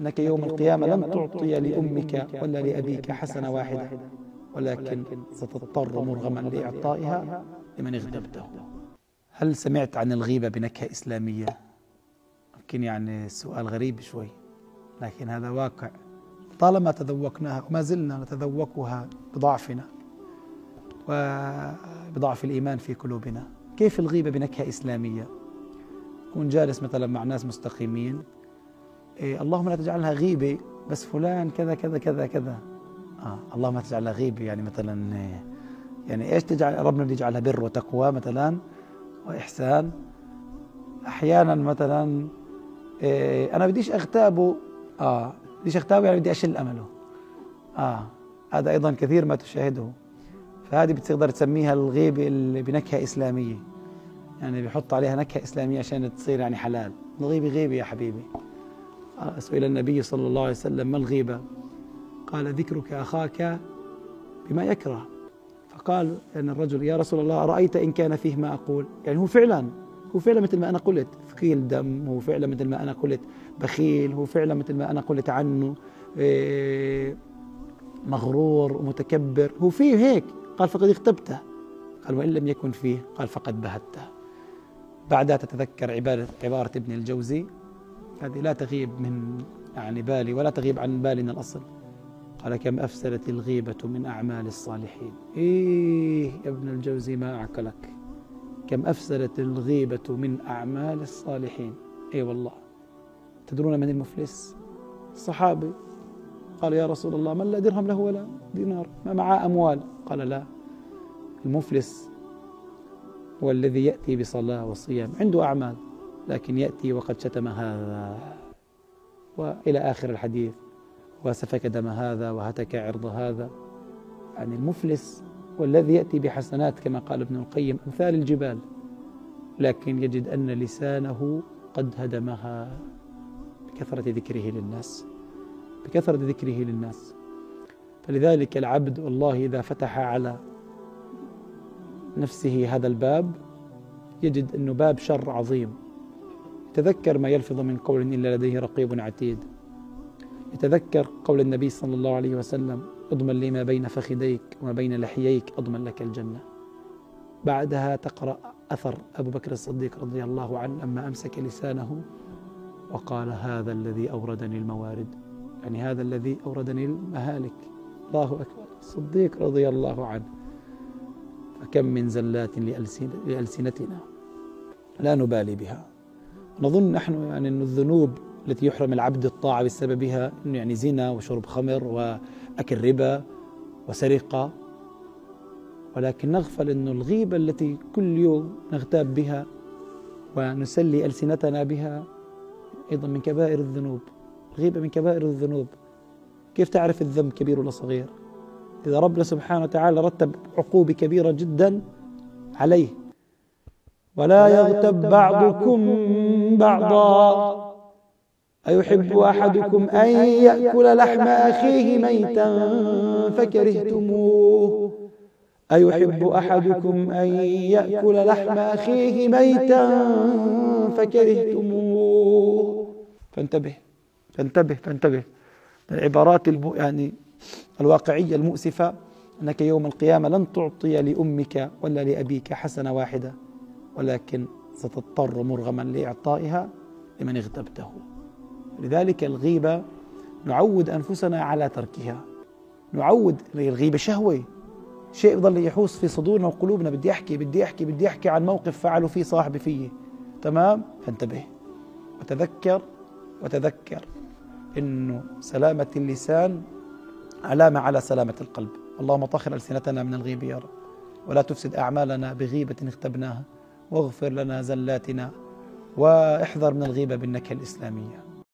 أنك يوم القيامة لن تعطي لأمك ولا لأبيك حسنة واحدة، ولكن ستضطر مرغما لإعطائها لمن اغتبته. هل سمعت عن الغيبة بنكهة إسلامية؟ ممكن يعني السؤال غريب شوي، لكن هذا واقع طالما تذوقناها وما زلنا نتذوقها بضعفنا وبضعف الإيمان في قلوبنا. كيف الغيبة بنكهة إسلامية؟ كون جالس مثلا مع ناس مستقيمين، إيه اللهم لا تجعلها غيبة، بس فلان كذا كذا كذا كذا. اللهم لا تجعلها غيبة، يعني مثلا يعني ايش تجعل؟ ربنا بده يجعلها بر وتقوى مثلا وإحسان. أحيانا مثلا إيه أنا بديش أغتابه، بديش أغتابه يعني بدي أشل أمله. هذا أيضا كثير ما تشاهده. فهذه بتقدر تسميها الغيبة اللي بنكهة إسلامية، يعني بيحط عليها نكهة إسلامية عشان تصير يعني حلال. الغيبة غيبة يا حبيبي. سئل النبي صلى الله عليه وسلم ما الغيبة؟ قال ذكرك أخاك بما يكره. فقال يعني الرجل يا رسول الله أرأيت إن كان فيه ما أقول؟ يعني هو فعلا مثل ما أنا قلت ثقيل دم، هو فعلا مثل ما أنا قلت بخيل، هو فعلا مثل ما أنا قلت عنه مغرور ومتكبر، هو فيه هيك. قال فقد اغتبته. قال وإن لم يكن فيه؟ قال فقد بهته. بعدها تتذكر عبارة ابن الجوزي، هذه لا تغيب من يعني بالي ولا تغيب عن بالنا الأصل. قال كم أفسدت الغيبة من أعمال الصالحين. إيه يا ابن الجوزي ما أعقلك، كم أفسدت الغيبة من أعمال الصالحين. إيه والله. تدرون من المفلس؟ الصحابي. قال يا رسول الله من لا درهم له ولا دينار، ما معاه أموال؟ قال لا، المفلس هو الذي يأتي بصلاة وصيام، عنده أعمال، لكن يأتي وقد شتم هذا، وإلى آخر الحديث، وسفك دم هذا وهتك عرض هذا. يعني المفلس والذي يأتي بحسنات كما قال ابن القيم أمثال الجبال، لكن يجد أن لسانه قد هدمها بكثرة ذكره للناس، بكثرة ذكره للناس. فلذلك العبد والله إذا فتح على نفسه هذا الباب يجد أنه باب شر عظيم. يتذكر ما يلفظ من قول إلا لديه رقيب عتيد. يتذكر قول النبي صلى الله عليه وسلم اضمن لي ما بين فخذيك وما بين لحييك أضمن لك الجنة. بعدها تقرأ أثر أبو بكر الصديق رضي الله عنه لما أمسك لسانه وقال هذا الذي أوردني الموارد، يعني هذا الذي أوردني المهالك. الله أكبر، الصديق رضي الله عنه. فكم من زلات لألسنتنا لا نبالي بها. نظن نحن يعني أن الذنوب التي يحرم العبد الطاعة بسببها أنه يعني زنا وشرب خمر وأكل ربا وسرقة، ولكن نغفل أن الغيبة التي كل يوم نغتاب بها ونسلي ألسنتنا بها أيضا من كبائر الذنوب. الغيبة من كبائر الذنوب. كيف تعرف الذنب كبير ولا صغير؟ إذا ربنا سبحانه وتعالى رتب عقوبة كبيرة جدا عليه. ولا يغتب بعضكم بعضا أيحب أحدكم أن يأكل لحم أخيه ميتا فكرهتموه، أيحب أحدكم أن يأكل لحم أخيه ميتا فكرهتموه. فانتبه فانتبه فانتبه. العبارات يعني الواقعية المؤسفة أنك يوم القيامة لن تعطي لأمك ولا لأبيك حسنة واحدة، ولكن ستضطر مرغما لإعطائها لمن اغتبته. لذلك الغيبة نعود أنفسنا على تركها. نعود الغيبة شهوة، شيء يظل يحوس في صدورنا وقلوبنا، بدي أحكي بدي أحكي بدي أحكي عن موقف فعله فيه صاحبي فيه. تمام؟ فانتبه وتذكر وتذكر إنه سلامة اللسان علامة على سلامة القلب. اللهم طهر ألسنتنا من الغيبة يا رب، ولا تفسد أعمالنا بغيبة اغتبناها، واغفر لنا زلاتنا، واحذر من الغيبة بالنكهة الإسلامية.